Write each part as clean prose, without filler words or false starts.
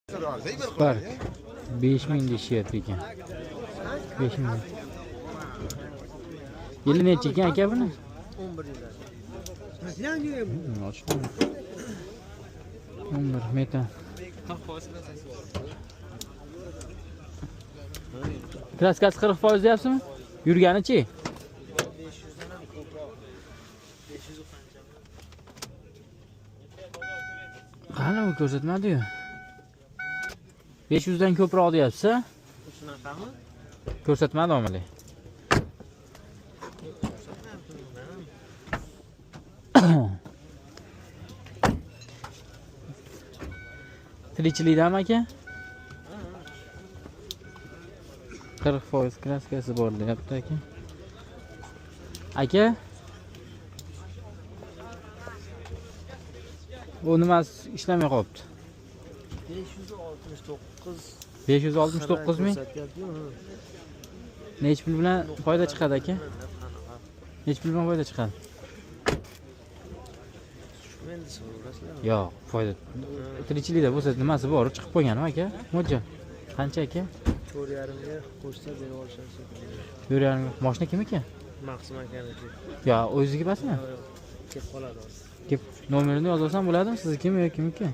Spark 5000 deyishyapti ekan. 5000. Yili necha ekan aka buni? 11 yil. 11 metan. Kraskasi 40% deyapsizmi? Yurganichi? 500 dan ham ko'proq. 500 qancha? Qani u ko'rsatmadi-yu. 500 dan ko'proq deyapsiz? Shunaqami? Ko'rsatmadi omili. Tirikchilikdami aka? 40% kraskasi bor deyapti aka. Aka? U nimasi ishlamay qolibdi? 569. 569 ming? Necha pul bilan foyda chiqadi aka? Necha pul bilan foyda chiqadi? Yo'q, foyda. Tirikchilikda bo'lsa nimasi bor, chiqib qo'yganmi aka? Mo'ljal. Qancha aka? 4,5 ga qo'shsa berib olishadi. 4,5 ga. Mashina kimniki? Maqsum akaniki. Yo, o'ziniki emasmi? Yo'q, kelib qoladi hozir. Kelib nomerini yozib olsam bo'ladimi? Siznikimi yo kimniki?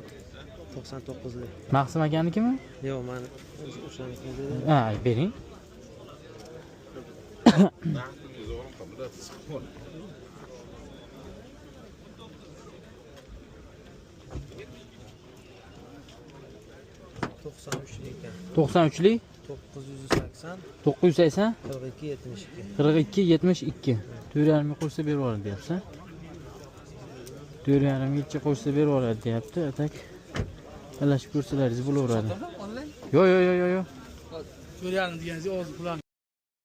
99lik. Maqsum akanikimi? Yo'q, men o'shaniki dedim. Ha, bering. Ekan. 93lik 980 980 42 72. 42 72. 4,5 ga qo'shsa berib yuboradi deyapsiz. 4,5 gacha qo'shsa berib yuboradi deyapti. Atak talashib ko'rsalaringiz bo'laveradi. Yo'q, yo'q, yo'q, yo'q. 4,5 deganingiz hozir pul